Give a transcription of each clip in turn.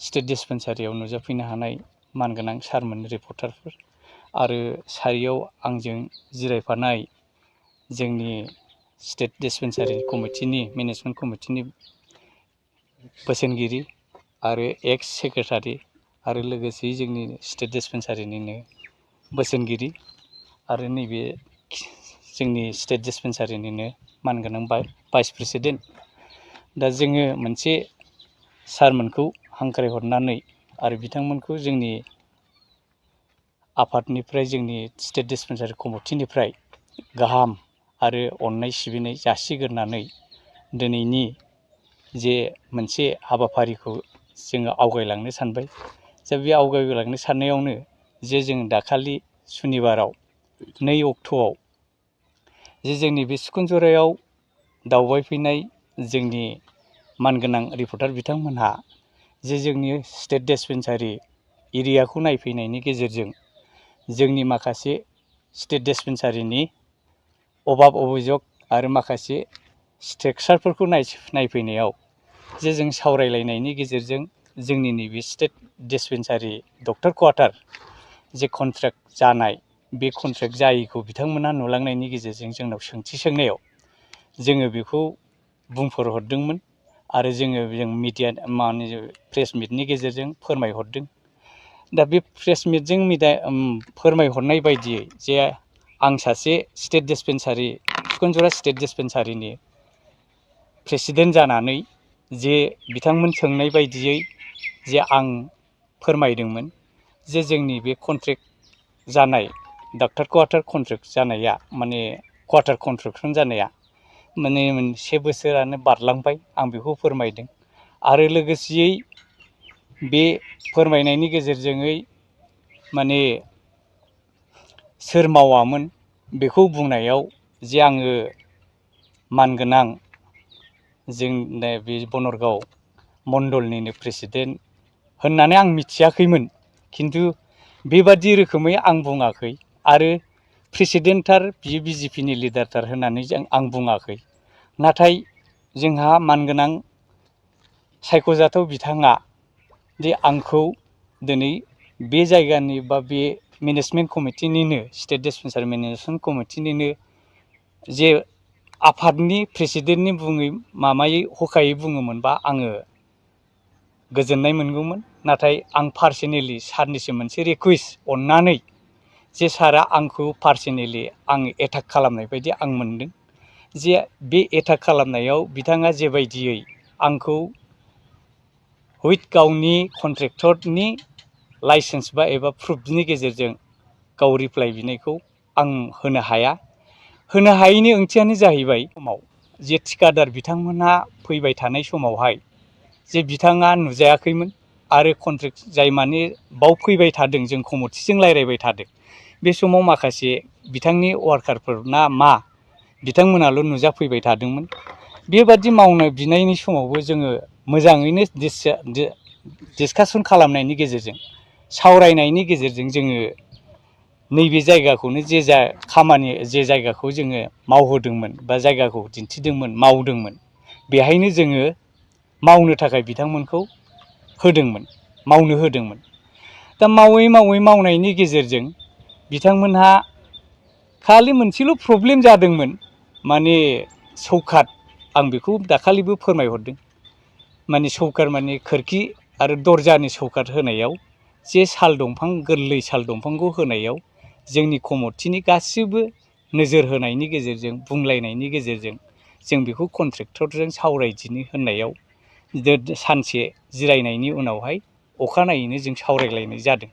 State डिस्पेन्सारियाव नुजाफैनो हानाय मानगोनां सारमोन रिपर्टारफोर आरो सारियाव आंजों जिरायफानाय जोंनि स्टेट डिस्पेन्सारि कमिटिनि मेनेजमेन्ट कमिटिनि बोसोनगिरि आरो एक्स सेक्रेटारि आरो लोगोसे जोंनि स्टेट डिस्पेन्सारिनिनो बोसोनगिरि आरो नैबे जोंनि स्टेट डिस्पेन्सारिनिनो मानगोनां भाइस प्रेसिडेन्ट दा जोङो मोनसे सारमोनखौ हांख्रायहरनानै आरो बिथांमोनखौ जोंनि आफादनिफ्राय जोंनि स्टेट डिस्पेन्सारि कमिटिनिफ्राय गाहाम आरो अननाय सिबिनाय जासिग्रोनानै दिनैनि जे मोनसे हाबाफारिखौ जोङो आवगायलांनो सानबाय। दा बे आवगायलांनो साननायावनो जे जों दाखालि सुनिबाराव 2 अक्ट'आव जे जोंनि बे सुकुनजरायाव दावबायफैनाय जोंनि मानगोनां रिपर्टार बिथांमोनहा जे जोंनि स्टेट डिस्पेन्सारि एरियाखौ नायफैनायनि गेजेरजों जोंनि माखासे स्टेट डिस्पेन्सारिनि अभाब अभिजग आरो माखासे स्ट्राक्चारफोरखौ नायफैनायाव जे जों सावरायलायनायनि गेजेरजों जोंनि नैबे स्टेट डिस्पेन्सारि डक्टर क्वार्टार जे कन्ट्रेक्ट जानाय बे कन्ट्रेक्ट जायैखौ बिथांमोना नुलांनायनि गेजेरजों जोंनाव सोंथि सोंनायाव जोङो बेखौ बुंफोरहरदोंमोन आरो जों मिडिया प्रेस मिटनि गेजेरजों फोरमायहरदों। दा बे प्रेस मिटजों फोरमायहरनाय बायदियै जे आं सासे स्टेट डिस्पेन्सारि सुकुनजरा स्टेट डिस्पेन्सारिनि प्रेसिडेन्ट जानानै जे बिथांमोन सोंनाय बायदियै जे आं फोरमायदोंमोन जे जोंनि बे कन्ट्रेक्ट जानाय डक्टर क्वार्टार कन्ट्रेक्ट जानाया माने क्वार्टार कन्स्ट्राक्सन जानाया माने 1 बोसोरानो बारलांबाय आं बेखौ फोरमायदों आरो लोगोसेयै बे फोरमायनायनि गेजेरजोङै माने सोर मावामोन बेखौ बुंनायाव जे आङो मानगोनां जों बे बनरगाव मण्डलनिनो प्रेसिडेन्ट होननानै आं मिथियाखैमोन खिन्थु बेबादि रोखोमै आं बुङाखै आरो प्रेसिडेन्टथार बियो बिजेपिनि लिडारथार होननानै आं बुङाखै। नाथाय जोंहा मानगोनां सायख'जाथाव बिथाङा जे आंखौ दिनै बे जायगानि बा बे मेनेजमेन्ट कमिटिनिनो स्टेट डिस्पेन्सारि मेनेजमेन्ट कमिटिनिनो जे आफादनि प्रेसिडेन्टनि बुङै माबायै हखायै बुङोमोनबा आङो गोजोननाय मोनगौमोन। नाथाय आं पार्सनेलि सारनिसिम मोनसे रिकुवेस्ट अननानै जे सारा आंखौ पार्सनेलि आं एटाक खालामनाय बायदि आं मोनदों जे बे एटाक खालामनायाव बिथाङा जेबायदियै आंखौ हुइथ गावनि कन्ट्रेक्टरनि लाइसेन्स बा एबा प्रुफनि गेजेरजों गाव रिप्लाइ बिनायखौ आं होनो हाया। होनो हायैनि ओंथियानो जाहैबाय समाव जे थिकादार बिथांमोनहा फैबाय थानाय समावहाय जे बिथाङा नुजायाखैमोन आरो कन्ट्रेक्ट जाय माने बाव फैबाय थादों जों कमिटिजों रायज्लायबाय थादों बे समाव माखासे बिथांनि वार्कारफोर ना मा बिथांमोनाल' नुजाफैबाय थादोंमोन। बेबादि मावनो बिनायनि समावबो जोङो मोजाङैनो डिसकासन खालामनायनि गेजेरजों सावरायनायनि गेजेरजों जोङो नैबे जायगाखौनो जे जायगाखौ जोङो मावहोदोंमोन बा जायगाखौ दिन्थिदोंमोन मावदोंमोन बेहायनो जोङो मावनो थाखाय बिथांमोनखौ मावनो होदोंमोन। दा मावै मावनायनि गेजेरजों बिथांमोनहा खालि मोनसेल' प्रब्लेम जादोंमोन माने सौकात आं बेखौ दाखालिबो फोरमायहरदों माने सौकात माने खोरखि आरो दरजानि सौकात होनायाव जे साल दंफां गोरलै साल दंफांखौ होनायाव जोंनि कमिटिनि गासिबो नोजोर होनायनि गेजेरजों बुंलायनायनि गेजेरजों जों बेखौ कन्ट्रेक्टरजों सावरायदिनि होननायाव सानसे जिरायनायनि उनावहाय अखानायैनो जों सावरायलायनाय जादों।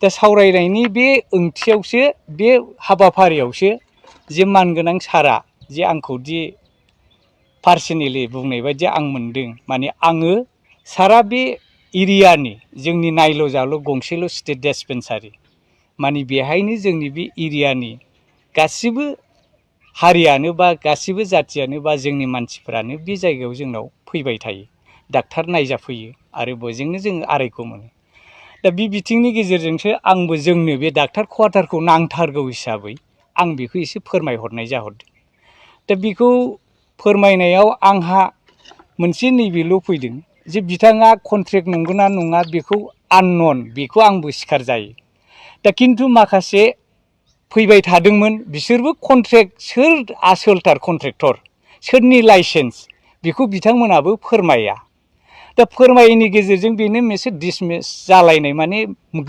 दा सावरायनायनि बे ओंथियावसो बे हाबाफारियावसो जे मानगोनां सारा जे आंखौ दि पार्सनेलि बुंनाय बायदि आं मोनदों माने आङो सारा बे एरियानि जोंनि नायल' जाल' गंसेल' स्टेट डिस्पेन्सारि माने बेहायनो जोंनि बे एरियानि गासिबो हारियानो बा गासिबो जाथियानो बा जोंनि मानसिफोरानो बे जायगायाव जोंनाव फैबाय थायो डाक्टार नायजाफैयो आरो बयजोंनो जोङो आरायग' मोनो। दा बे बिथिंनि गेजेरजोंसो आंबो जोंनो बे डाक्टार क्वार्टारखौ नांथारगौ हिसाबै आं बेखौ एसे फोरमायहरनाय जाहरदों। दा बेखौ फोरमायनायाव आंहा मोनसे नैबेल' फैदों जे बिथाङा कन्ट्रेक्ट नंगौना नङा बेखौ आननन, बेखौ आंबो सिखार जायो। दा खिन्थु माखासे फैबाय थादोंमोन, बिसोरबो कन्ट्रेक्ट, सोर आसोलथार कन्ट्रेक्टर, सोरनि लाइसेन्स, बेखौ बिथांमोनाबो फोरमाया। दा फोरमायैनि गेजेरजों बेनो मोनसे डिसमिस जालायनाय, माने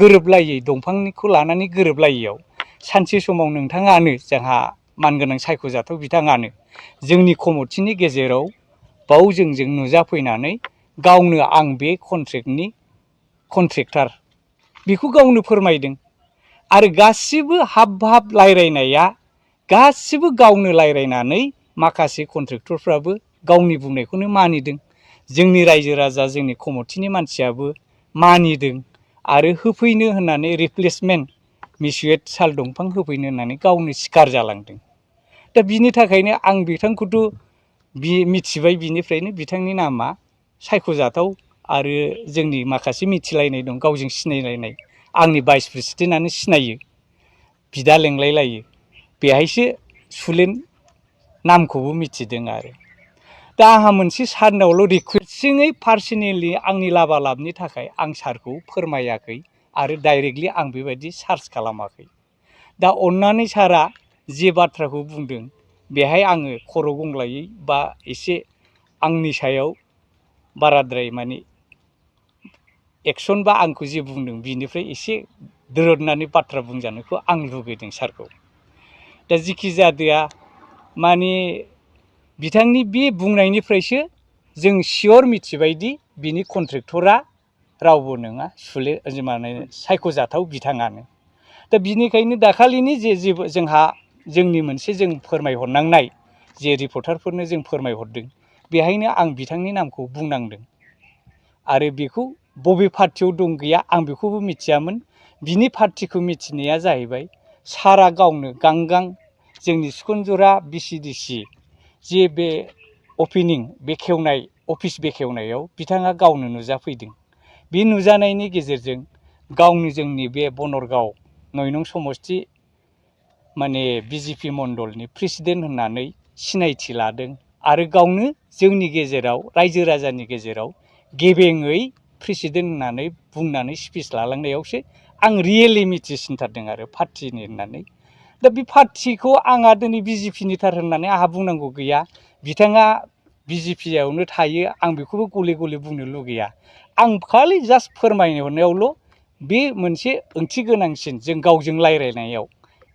गोरोबलायै, दंफांनिखौ लानानै गोरोबलायैयाव सानसे समाव नोंथाङानो, जोंहा मानगोनां सायख'जाथाव बिथाङानो जोंनि कमिटिनि गेजेराव बाव जोंजों नुजाफैनानै गावनो आं बे कन्ट्रेक्टनि कन्ट्रेक्टर बेखौ गावनो फोरमायदों। आरो गासिबो हाब भाब रायलायनाया गासिबो गावनो रायलायनानै माखासे कन्ट्रेक्टरफ्राबो गावनि बुंनायखौनो मानिदों। जोंनि रायजो राजा, जोंनि कमिटिनि मानसियाबो मानिदों आरो होफैनो होननानै रिप्लेसमेन्ट मिसुएट साल दंफां होफैनो होननानै गावनो सिखार जालांदों। दा बिनि थाखायनो आं बिथांखौथ' मिथिबाय, बिनिफ्रायनो बिथांनि नामा सायख'जाथाव आरो जोंनि माखासे मिथिलायनाय दं, गावजों सिनायलायनाय। आंनि भाइस प्रेसिडेन्टआनो सिनायो, बिदा लेंलायलायो, बेहायसो सुलेन नामखौबो मिथिदों आरो। दा आंहा मोनसे सारनावल' रिकुवेस्टिङै पार्सनेलि आंनि लाबालाबनि थाखाय आं सारखौ फोरमायाखै आरो डाइरेक्टलि आं बेबायदि सार्च खालामाखै। दा अननानै सारा जे बाथ्राखौ बुंदों बेहाय आङो खर' गंग्लायै बा एसे आंनि सायाव बाराद्राय माने एक्सन बा आंखौ जे बुंदों बिनिफ्राय एसे दोरदनानै बाथ्रा बुंजानायखौ आं लुगैदों सारखौ। दा जिखि जादोआ माने बिथांनि बे बुंनायनिफ्रायसो जों सियर मिथिबायदि बिनि कन्ट्रेक्टरा रावबो नङा, माने सायख'जाथाव बिथाङानो। दा बिनिखायनो दाखालिनि जे जोंहा जोंनि मोनसे जों फोरमायहरनांनाय जे रिपर्टारफोरनो जों फोरमायहरदों, बेहायनो आं बिथांनि नामखौ बुंनांदों। आरो बेखौ बबे पार्टियाव दं गैया आं बेखौबो मिथियामोन। बिनि पार्टिखौ मिथिनाया जाहैबाय सारा गावनो गांगां जोंनि सुखनजरा बिसिडिसि जे बे अपेनिं बेखेवनाय, अफिस बेखेवनायाव बिथाङा गावनो नुजाफैदों। बे नुजानायनि गेजेरजों गावनो जोंनि बे बनरगाव 9 नं समस्ति माने बिजेपि मण्डलनि प्रेसिडेन्ट होननानै सिनायथि लादों आरो गावनो जोंनि गेजेराव, रायजो राजानि गेजेराव गेबेङै प्रेसिडेन्ट होननानै बुंनानै स्पिच लालांनायावसो आं रियेलि मिथिसिनथारदों आरो पार्टिनि होननानै। दा बे पार्टिखौ आंहा दिनै बिजेपिनि थार होननानै आंहा बुंनांगौ गैया। बिथाङा बिजेपियावनो थायो, आं बेखौबो गले गले बुंनो लुगैया। आं खालि जास्ट फोरमायहरनायावल' बे मोनसे ओंथि गोनांसिन, जों गावजों रायलायनायाव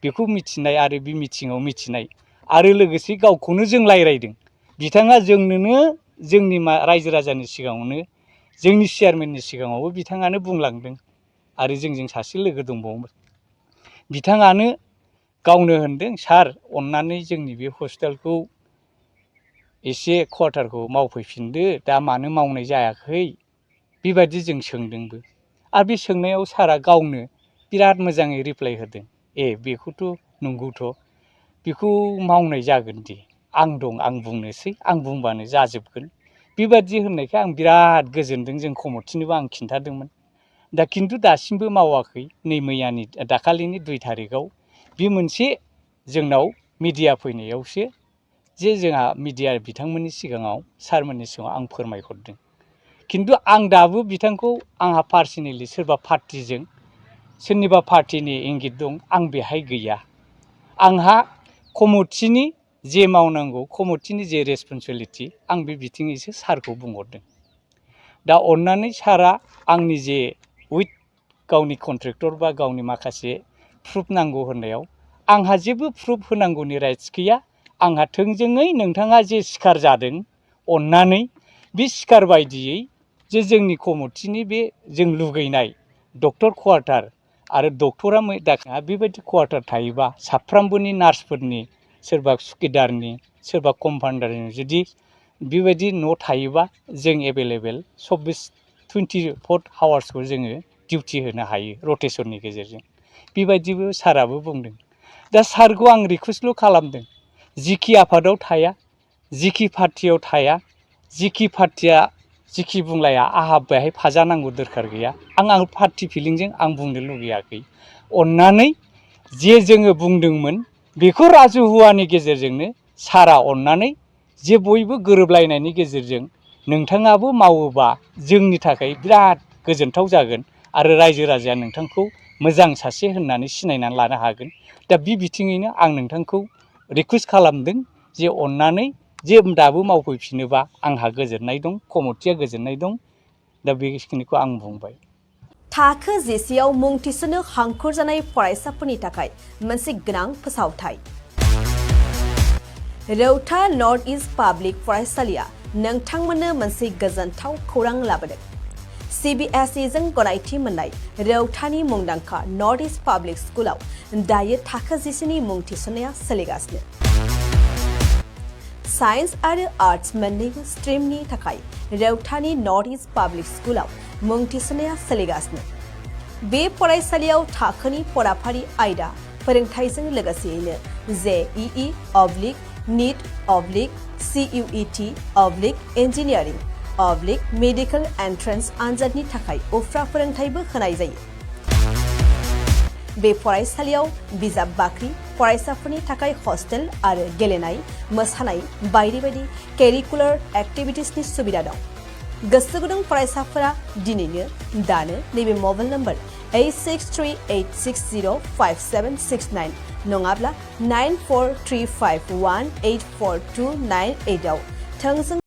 बेखौ मिथिनाय आरो बे मिटिङाव मिथिनाय आरो लोगोसे गावखौनो जों रायलायदों। बिथाङा जोंनोनो जोंनि रायजो राजानि सिगाङावनो, जोंनि चेयारमेननि सिगाङावबो बिथाङानो बुंलांदों आरो जोंजों सासे लोगो दंबावोमोन, बिथाङानो गावनो होनदों सार अननानै जोंनि बे हस्पिटालखौ एसे क्वार्टारखौ मावफैफिनदो, दा मानो मावनाय जायाखै बेबायदि जों सोंदोंबो। आरो बे सोंनायाव सारा गावनो बिराद मोजाङै रिप्लाइ होदों, ए बेखौथ' नंगौथ', बेखौ मावनाय जागोन दे, आं दं, आं बुंनोसै, आं बुंबानो जाजोबगोन। बेबादि होननायखाय आं बिराद गोजोनदों। जों कमिटिनोबो आं खिन्थादोंमोन। दा खिन्थु दासिमबो मावाखै। नै मैयानि दाखालिनि 2 तारिखआव बे मोनसे जोंनाव मिडिया फैनायावसो जे जोंहा मिडिया बिथांमोननि सिगाङाव, सारमोननि सिगाङाव आं फोरमायहरदों। खिन्थु आं दाबो बिथांखौ आंहा पार्सनेलि सोरबा पार्टिजों, सोरनिबा पार्टिनि इंगित दं, आं बेहाय गैया। आंहा कमिटिनि जे मावनांगौ, कमिटिनि जे रेसपन्सिबिलिटि, आं बे बिथिङैसो सारखौ बुंहरदों। दा अननानै सारा आंनि जे उइथ गावनि कन्ट्रेक्टर बा गावनि माखासे प्रुफ नांगौ होननायाव आंहा जेबो प्रुफ होनांगौनि राइट्स गैया। आंहा थोंजोङै नोंथाङा जे सिखार जादों, अननानै बे सिखार बायदियै जे जोंनि कमिटिनि बे जों लुगैनाय डक्टर क्वार्टार आरो डक्टरा बेबायदि क्वार्टार थायोबा साफ्रोमबोनि नार्सफोरनि, सोरबा सुकिदारनि, सोरबा कम्पाउन्डारनि जुदि बेबायदि न' थायोबा जों एभेलेबेल 24 आवार्सखौ जोङो डिउटि होनो हायो रटेसननि गेजेरजों। बेबायदिबो साराबो बुंदों। दा सारखौ आं रिकुवेस्टल' खालामदों, जिखि आफादाव थाया, जिखि पार्टियाव थाया, जिखि पार्टिया जिखि बुंलाया, आंहा बेहाय फाजानांगौ दरखार गैया। आं पार्टि फिलिंजों आं बुंनो लुगैयाखै। अननानै जे जोङो बुंदोंमोन बेखौ राजुहुवानि गेजेरजोंनो सारा अननानै जे बयबो गोरोबलायनायनि गेजेरजों नोंथाङाबो मावोबा जोंनि थाखाय बिराद गोजोनथाव जागोन आरो रायजो राजाया नोंथांखौ मोजां सासे होननानै सिनायनानै लानो हागोन। दा बे बिथिङैनो आं नोंथांखौ रिकुवेस्ट खालामदों जे अननानै जे दाबो मावफैफिनोबा आंहा गोजोननाय दं, कमिटिया गोजोननाय दं। दा बेखिनिखौ आं बुंबाय। थाखो जिसेआव मुं थिसननो हांखुर जानाय फरायसाफोरनि थाखाय मोनसे गोनां फोसावथाय। रौता नर्थ इस्ट पाब्लिक फरायसालिया नोंथांमोननो मोनसे गोजोनथाव खौरां लाबोदों। CBSE जों गनायथि मोननाय रौतानि मुंदांखा नर्थ इस्ट पाब्लिक स्कुलाव दायो थाखो जिसेनि मुं थिसननाया सोलिगासिनो। साइन्स आरो आर्ट्स मोन्नैबो स्ट्रिमनि थाखाय रौतानि नर्थ इस्ट पाब्लिक स्कुलाव मुं थिसननाया सोलिगासिनो। बे फरायसालियाव थाखोनि फराफारि आयदा फोरोंथायजों लोगोसेयैनो JEE NEET CUET engineering medical entrance आनजादनि थाखाय उफ्रा फोरोंथायबो होनाय जायो। बे फरायसालियाव बिजाब बाख्रि, फरायसाफोरनि थाखाय हस्टेल आरो गेलेनाय, मोसानाय बायदि बायदि केरिकुलार एक्टिभिटिसनि सुबिदा दं। गोसो गुदुं फरायसाफोरा दिनैनो दानो नैबे मबाइल नम्बर 8638605769 नङाब्ला 9435184298 आव थोंजों